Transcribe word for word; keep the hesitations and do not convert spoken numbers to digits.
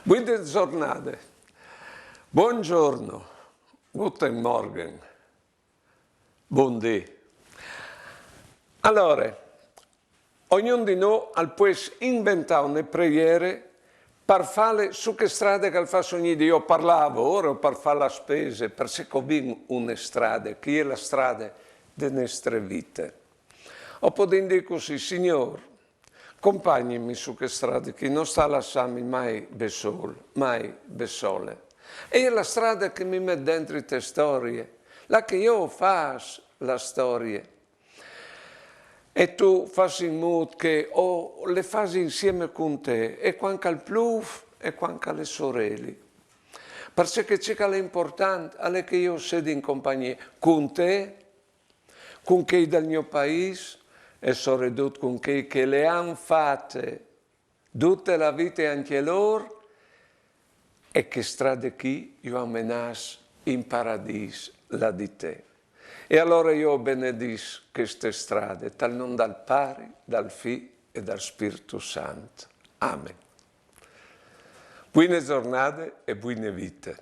Buine zornade. Buongiorno. Guten Morgen. Bundì. Alore, ognun di nô al pues inventâ une preiere par fâle su chê strade che al fâs ogni dì, o par lâ a lavôr, o par fâ la spese, parcè che o vin une strade, che e je la strade de nestre vite. O podìn dî cussì: Signôr, compagnimi su chê strade chi, no sta lassâmi mai bessôl, mai bessole. E je la strade che mi met dentri te storie, là che jo o fâs la storie. E tu fâs in mût che o le fâs insiemi cun te, e cuant che al plûf, e cuant che al è soreli. Parcè che ce che al è impuartant al è che jo o sedi in compagnie cun te, cun chei dal gno paîs e soredut cun chei che le àn fate dute la vite ancje lôr, e chê strade chi ju à menâts in paradîs, là di te. E alore jo o benedìs cheste strade, tal non dal Pari, dal Fi e dal Spirtu Sant. Amen. Buine zornade e buine vite.